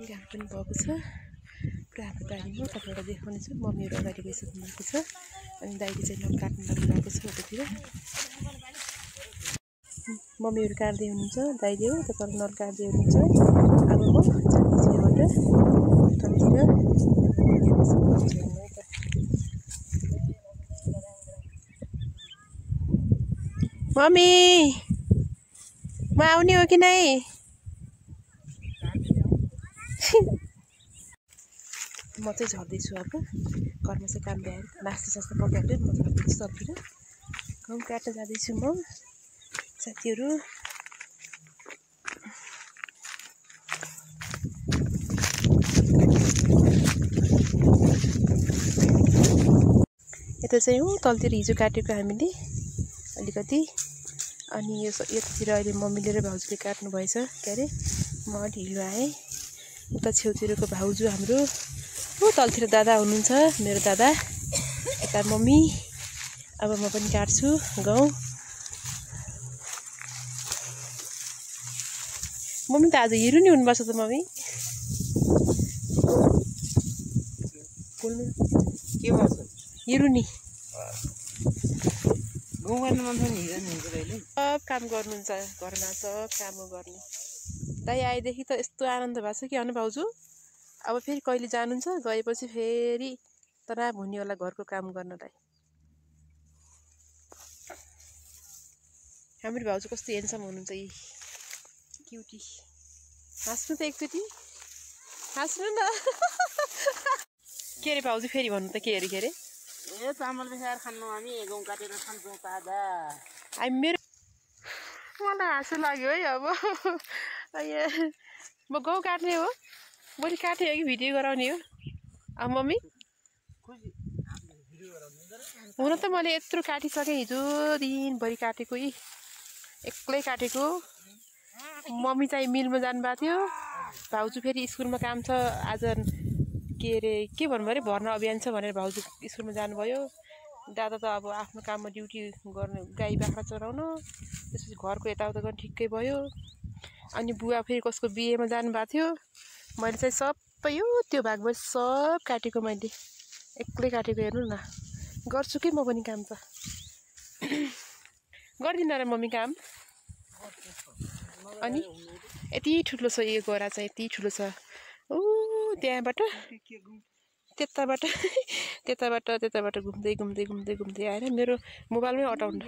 घाम पनि भएको छ पुरा आफ्नो बारीमा तपाईँलाई देखाउनेछु मम्मीहरू अगाडि गइसक्नु भएको छ अनि दाइले चाहिँ नल काट्नु लाग्नु भएको छ उतातिर मम्मीहरू काट्दै हुनुहुन्छ दाइले हो त तल नल काट्दै हुनुहुन्छ अब म जाँदैछु यहाँबाट तलतिर मम्मी म आउने हो कि नै म चाहिँ झर्दैछु अब घरमा चाहिँ काम भ्याएर नास्ता सास्ता पकाएर म झर्दैछु तलतिर गहुँ काट्न जाँदैछु म साथीहरू यता चाहिँ हो तलतिर हिजो काटेको हामीले अलिकति अनि यो यतातिर अहिले मम्मीले र भाउजूले काट्नु भएछ के अरे म ढिलो आएँ उता छेउतिरको भाउजू हाम्रो हो तलतिर दादा हुनुहुन्छ मेरो दादा यता मम्मी अब म पनि काट्छु गहुँ मम्मी त आज हिरो नि हुनुपर्छ त मम्मी बोल्नु के भन्छ हिरो नि सब काम गर्नुहुन्छ घरमा सब काम गर्ने दाइ आएदेखि त यस्तो आनन्द भएको छ कि होइन भाउजू अब फेरि कहिले जानुहुन्छ गएपछि फेरि तनाव हुने होला घरको काम गर्नलाई हाम्रो भाउजू कस्तो हेन्सम हुनुहुन्छ यी क्युटी हाँस्नु त एकचोटि हाँस्नु न के अरे भाउजू फेरि भन्नु त के अरे ए चामल बेसार खानु हामी गहुँ काटेर खान्छौँ ताजा हामी मेरो मलाई हाँसो लाग्यो है अब म गहुँ काट्ने हो मैले काटेँ हो कि भिडियो गराउने हो अब मम्मी हुन त मैले यत्रो काटिसकेँ हिजो दिनभरि काटेको यी एक्लै काटेको मम्मी चाहिँ मिलमा जानुभएको थियो भाउजू फेरि स्कुलमा काम छ आज के अरे के भन्नुभयो अरे भर्ना अभियान छ भनेर भाउजू स्कुलमा जानुभयो दादा त अब आफ्नो काममा ड्युटी गर्नु गाई बाख्रा चराउन त्यसपछि घरको यताउता गर्नु ठिक्कै भयो अनि बुवा फेरि कसको बिहेमा जानुभएको थियो मैले चाहिँ सबै हो त्यो भागमा सब काटेको मैले एक्लै काटेको हेर्नु न गर्छु कि म पनि काम त गर्दिनँ र मम्मी काम अनि यति ठुलो छ यो गोरा चाहिँ यति ठुलो छ ऊ त्यहाँबाट त्यताबाट घुम्दै घुम्दै घुम्दै घुम्दै आएर मेरो मोबाइलमै अटाउनु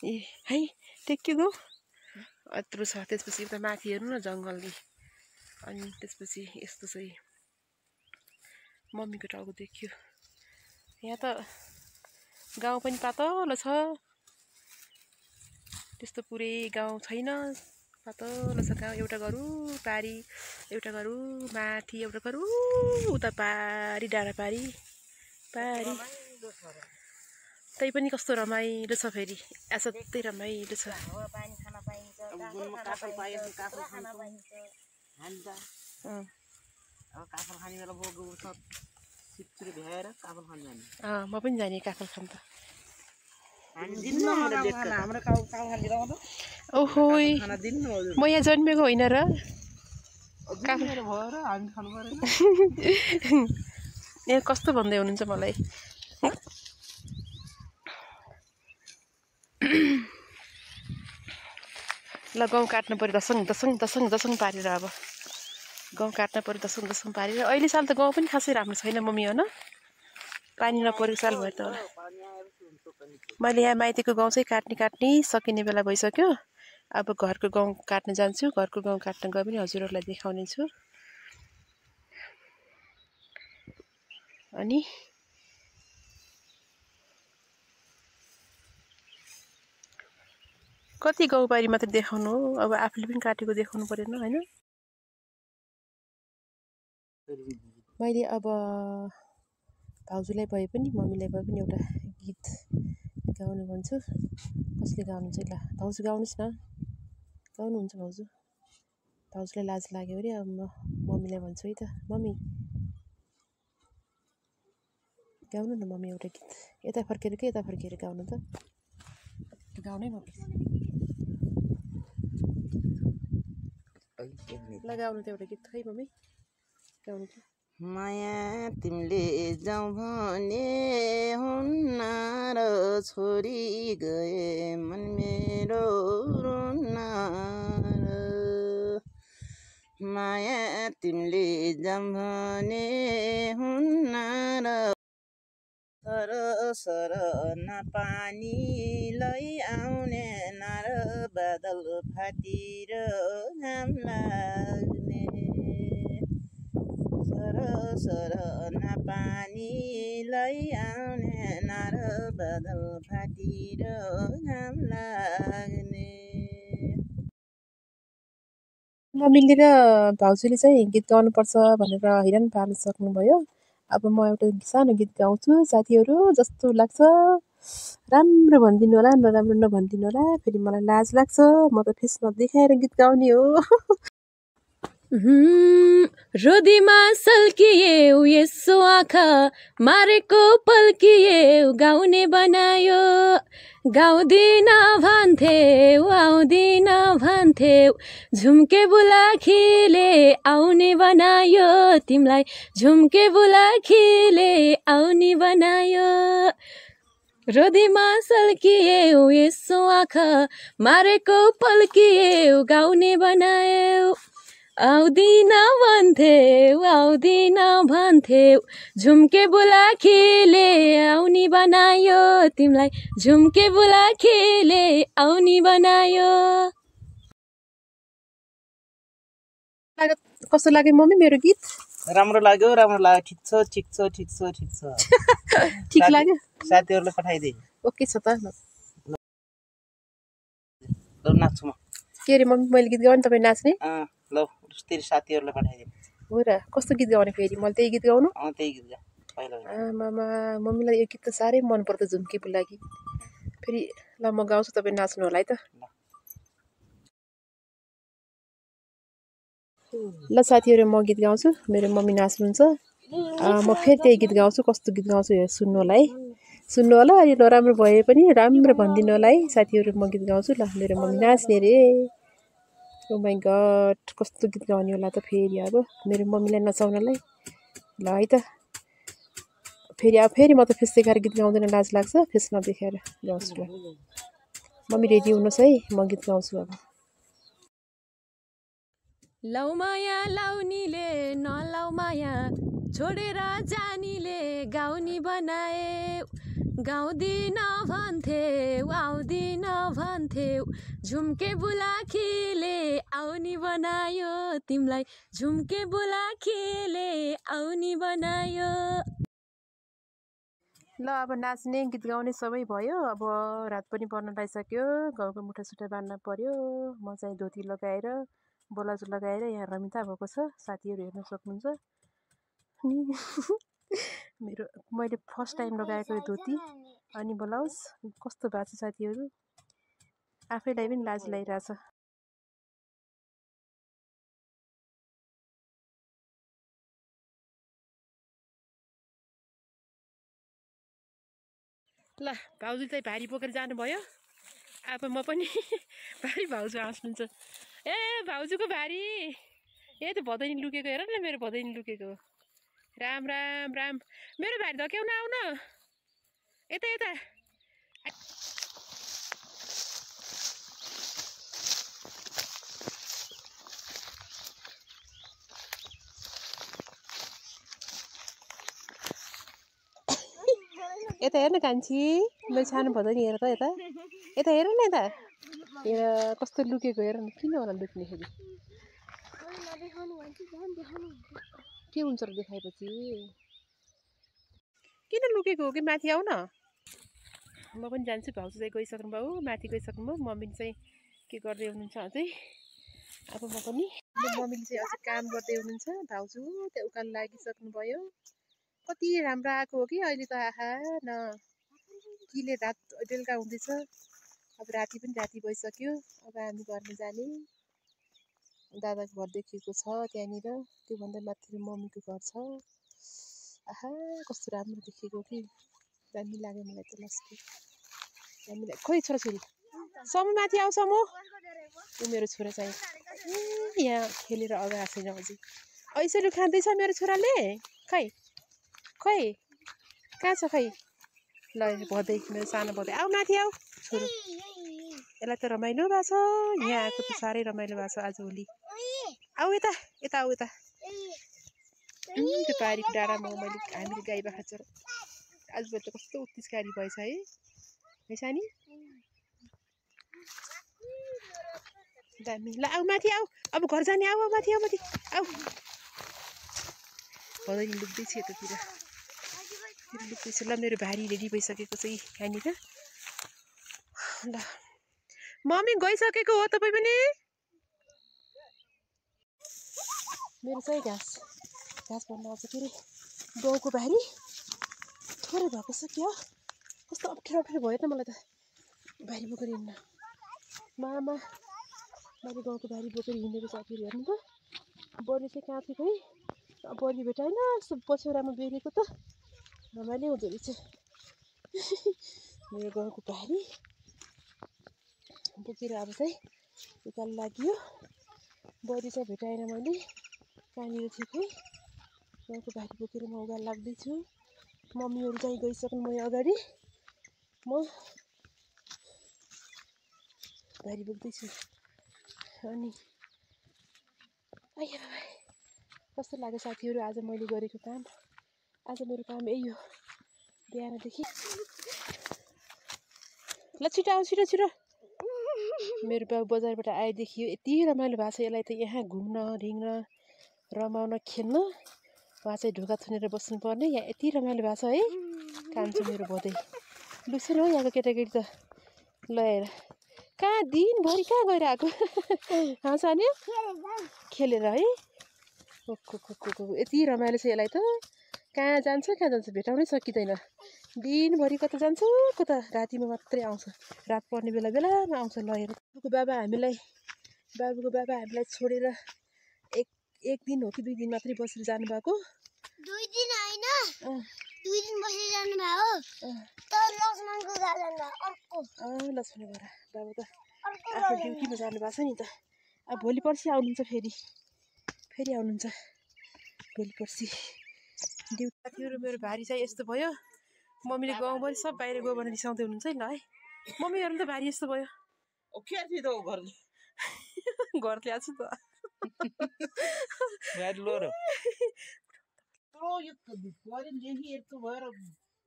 ए है टेक्यो गो यत्रो छ त्यसपछि उता माथि हेर्नु न जङ्गलले अनि त्यसपछि यस्तो चाहिँ मम्मीको टाउको देखियो यहाँ त गाउँ पनि पातलो छ त्यस्तो पुरै गाउँ छैन पातलो छ गाउँ एउटा घरु पारी एउटा घरु माथि एउटा घरु उता पारी डाँडा पारी पारी तै पनि कस्तो रमाइलो छ फेरि असाध्यै रमाइलो छ म पनि जाने काफल खान त ओहो म यहाँ जन्मेको होइन र यहाँ कस्तो भन्दै हुनुहुन्छ मलाई ल गहुँ काट्नु पऱ्यो दसङ पारेर अब गहुँ काट्न पऱ्यो दसङ पारेर अहिले साल त गहुँ पनि खासै राम्रो छैन मम्मी होइन पानी नपरेको साल भयो त होला मैले यहाँ माइतीको गहुँ चाहिँ काट्ने सकिने बेला भइसक्यो अब घरको गहुँ काट्न जान्छु घरको गहुँ काट्न गए पनि हजुरहरूलाई देखाउने छु अनि कति गाउँबारी मात्रै देखाउनु हो अब आफूले पनि काटेको देखाउनु परेन होइन मैले अब भाउजूलाई भए पनि मम्मीलाई भए पनि एउटा गीत गाउनु भन्छु कसले गाउनुहुन्छ ल भाउजू गाउनुहोस् न गाउनुहुन्छ भाउजूलाई लाज लाग्यो अरे अब म मम्मीलाई भन्छु है त मम्मी गाउनु न मम्मी एउटा गीत यता फर्केर कि यता फर्केर गाउनु त गाउनै नपर्छ लगाउनु त एउटा गीत खै मम्मी गाउनु त माया तिमीले जाऊ भने हुन्न र छोरी गए मन मेरो रुन्न र माया तिमीले जाऊ भने हुन्न र सर सर नपानी लै आउने नार बादल फातिर घाम लाग्ने सर सर नपानी लै आउने नार बादल फातिर घाम लाग्ने मम्मीले र भाउजूले चाहिँ गीत गाउनुपर्छ भनेर हैरान पारिसक्नुभयो अब म एउटा सानो गीत गाउँछु साथीहरू जस्तो लाग्छ राम्रो भनिदिनु होला नराम्रो नभनिदिनु होला फेरि मलाई लाज लाग्छ म त फेस नदेखाएर गीत गाउने हो रोदीमा सल्किएऊ यसो आँखा मारेको पल्किएऊ गाउने बनायो गाउँदिन भन्थेऊ आउँदिन भन्थेऊ झुम्के बुलाखीले आउने बनायो तिमीलाई झुम्के बुलाखीले आउने बनायो रोदीमा सल्किएऊ यसो आँखा मारेको पल्किएऊ गाउने बनायो आउँदिन भन्थेऊ झुम्के बुलाखीले आउने बनायो तिमीलाई झुम्के बुलाखीले आउने बनायो कस्तो लाग्यो मम्मी मेरो गीत राम्रो लाग्यो ठिक छ ठिक लाग्यो साथीहरुले पठाइदिए ओके छ त ल नाच्छु म के रे मम्मी मैले गीत गाउने तपाईँ नाच्ने ल तेरो साथीहरुले पठाइदिए हो र कस्तो गीत गाउने फेरि मैले त्यही गीत गाउनु त्यही गीत गा पहिला मामा मम्मीलाई यो गीत त साह्रै मन पर्छ झुम्के बुलाकी फेरि ल म गाउँछु तपाईँ नाच्नु होला है त ल साथीहरू म गीत गाउँछु मेरो मम्मी नाच्नुहुन्छ म फेरि त्यही गीत गाउँछु कस्तो गीत गाउँछु हेर सुन्नु होला है सुन्नु होला यो नराम्रो भए पनि राम्रो भनिदिनु होला है साथीहरू म गीत गाउँछु ल मेरो मम्मी नाच्ने रे ओ माई गड कस्तो गीत गाउने होला त फेरि अब मेरो मम्मीलाई नचाउनलाई ल है त फेरि म त फेस देखाएर गीत गाउँदैन लाज लाग्छ फेस नदेखाएर गाउँछु ल मम्मी रेडी हुनुहोस् है म गीत गाउँछु अब लौ माया लाउनीले नलाउ माया छोडेर जानीले गाउनी बनाए गाउँदिन भन्थेऊ आउँदिन भन्थेऊ झुम्के बुलाखीले आउने बनायो तिमीलाई झुम्के बुलाखीले आउने बनायो ल अब नाच्ने गीत गाउने सबै भयो अब रात पनि पर्न लागिसक्यो घरको मुठा सुठा बाँध्न पर्यो म चाहिँ धोती लगाएर ब्लाउज लगाएर यहाँ रमिता भएको छ साथीहरू हेर्न सक्नुहुन्छ अनि मेरो मैले फर्स्ट टाइम लगाएको यो धोती अनि ब्लाउज कस्तो भएको छ साथीहरू आफैलाई पनि लाज लागिरहेछ ल भाउजू चाहिँ भारी बोकेर जानुभयो अब म पनि भारी भाउजू हाँस्नुहुन्छ ए भाउजूको भारी ए त भदैनी लुकेको हेर न मेरो भदैनी लुकेको राम राम राम मेरो भारी धक्याउन आउन यता यता यता हेर्न कान्छी मैले सानो भदैनी हेर त यता यता हेर न यता हेर कस्तो लुकेको हेर न किन होला लुक्ने फेरि के हुन्छ र देखाएपछि किन लुकेको हो कि माथि आऊ न म पनि जान्छु भाउजू चाहिँ गइसक्नु भयो माथि गइसक्नु भयो मम्मीले चाहिँ के गर्दै हुनुहुन्छ अझै अब म पनि मम्मीले चाहिँ अझै काम गर्दै हुनुहुन्छ भाउजू त्यो उकालो लागिसक्नु भयो कति राम्रो आएको हो कि अहिले त आहा न किले रात बेलुका हुँदैछ अब राति पनि राति भइसक्यो अब हामी घरमा जाने दादाको घर देखिएको छ त्यहाँनिर त्योभन्दा माथि मम्मीको घर छ आहा कस्तो राम्रो देखेको कि दामी लाग्यो मलाई त लास्टै दामी लाग्यो खोइ छोराछोरी समू माथि आऊ समू ऊ मेरो छोरा चाहिँ यहाँ खेलेर अगाएको छैन अझै ऐसरी खाँदैछ मेरो छोराले खै खै कहाँ छ खै ल भदै मेरो सानो भदै आऊ माथि आऊ छोरो यसलाई त रमाइलो भएको छ यहाँ आएको त साह्रै रमाइलो भएको छ आजभोलि आऊ यता यता आऊ यता त्यो पारीको डाँडामा मैले हामीले गाई बाख्रा चर आजभोलि त कस्तो उत्तिसकारी भएछ है सानी दामी ल आऊ माथि आऊ अब घर जाने आऊ माथि आऊ माथि आऊ भदैनी लुक्दैछ यतातिर लुक्दैछ ल मेरो भारी रेडी भइसकेको छ यहाँनिर ल मम्मी गइसकेको हो तपाईँ पनि मेरो चाहिँ घाँस भन्नु आउँछ के अरे गाउँको भारी थोरै भएको छ क्या कस्तो अप्ठ्यारो भयो त मलाई त भारी बोकेर हिँड्न मामा मैले गाउँको भारी बोकेर हिँडेको साथीहरू हेर्नु त बडी चाहिँ कहाँ थियो खै बडी भेटाएन यस्तो पछौरामा बेरेको त रमाइलो हुँदो रहेछ मेरो गाउँको भारी बोकेर अब चाहिँ उकालो लाग्यो बडी चाहिँ भेटाएन मैले कहाँनिर थियो खै गाउँको भारी बोकेर म उकालो लाग्दैछु मम्मीहरू चाहिँ गइसक्नु म अगाडि म भारी बोक्दैछु अनि आइया कस्तो लाग्यो साथीहरू आज मैले गरेको काम आज मेरो काम यही हो बिहानदेखि ल छिटो आऊ छिटो छिटो मेरो बाबु बजारबाट आएदेखि यति रमाइलो भएको छ यसलाई त यहाँ घुम्न रिङ्न रमाउन खेल्न उहाँ चाहिँ ढोका थुनेर बस्नुपर्ने यहाँ यति रमाइलो भएको छ है कान्छो मेरो भदै लुक्छ न हौ यहाँको केटाकेटी त लगाएर कहाँ दिनभरि कहाँ गइरहेको सानो खेलेर है यति रमाइलो छ यसलाई त कहाँ जान्छ भेटाउनै सकिँदैन दिनभरि कता जान्छ कता रातिमा मात्रै आउँछ रात पर्ने बेलामा आउँछ लगेर बाबुको बाबा हामीलाई छोडेर एक दिन हो कि 2 दिन मात्रै बसेर जानुभएको 2 दिन होइन 2 दिन बसेर जानुभयो तर लक्ष्मणको घर अर्को लक्ष्मण घर बाबु त आफ्नो ड्युटीमा जानुभएको छ नि त अब भोलि पर्सि आउनुहुन्छ फेरि आउनुहुन्छ भोलि पर्सि ड्युटी साथीहरू मेरो भारी चाहिँ यस्तो भयो मम्मीले गाउँभरि सब बाहिर गयो भनेर रिसाउँदै हुनुहुन्छ नि ल है मम्मीहरू त भारी यस्तो भयो घरले आएको छु त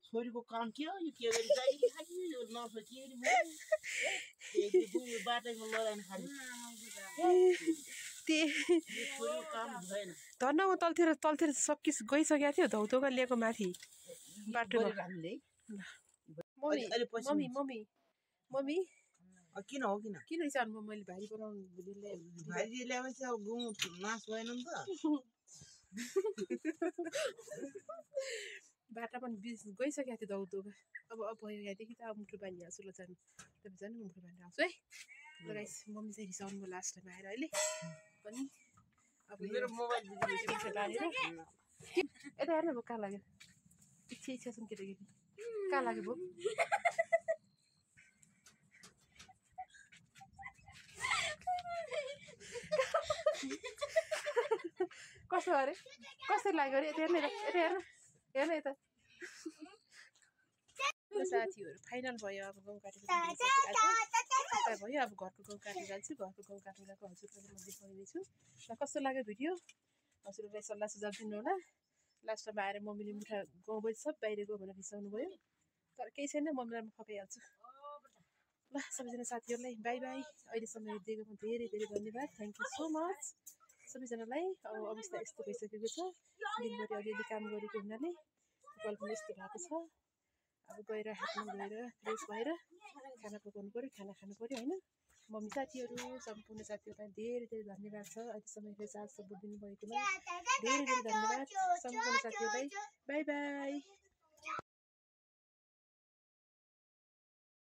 छोरीको काम के हो यो के गरी यो नसोचिएरी बाटैमा लडाइन खाली छोरीको काम भएन धन्न म तलतिर गइसकेको थियो धौधौका लिएको माथि बाटोमा मम्मी किन रिसाउनु मैले भारी बनाउनु भारी ल्याएपछि अब गुँ नाश भएन नि त बाटा पनि गइसकेको थियो धौधौका अब भयो यहाँदेखि त अब मुठु बाँधिहाल्छु ल जानु तपाईँ जानु मुठु बाँधेर आउँछु है ल गाइस मम्मी चाहिँ रिसाउनु भयो लास्टमा आएर अहिले पनि अब मेरो मोबाइल बाँधेर यता हेर्न भयो कहाँ लाग्यो इच्छा छन् केटाकेटी कहाँ लाग्यो भयो कस्तो अरे कस्तो लाग्यो अरे यता हेर्न यता साथीहरू फाइनल भयो अब गाउँ काटेर भयो अब घरको गाउँ काटेर जान्छु घरको गाउँ काटेर गएको हजुरलाई म देखाउँदैछु र कस्तो लाग्यो भिडियो हजुरलाई सल्लाह सुझाव दिनु होला लास्टमा आएर मम्मीले मुठा गाउँभरि सब बाहिर गयो भनेर रिसाउनु भयो तर केही छैन मम्मीलाई म फकाइहाल्छु ल सबैजना साथीहरूलाई बाई बाई अहिलेसम्म हेरिदिएकोमा धेरै धन्यवाद थ्याङ्क यू सो मच सबैजनालाई अब अवस्था यस्तो भइसकेको छ दिनभरि अलिअलि काम गरेको हुनाले कपाल पनि यस्तो भएको छ अब गएर हातमा धोएर फ्रेस भएर खाना पकाउनु पऱ्यो खाना खानु पऱ्यो होइन मम्मी साथीहरू सम्पूर्ण साथीहरूलाई धेरै धन्यवाद छ अहिलेसम्म हेरेर साथ सपोर्ट दिनुभएकोमा धेरै धन्यवाद सम्पूर्ण साथीहरूलाई बाई बाई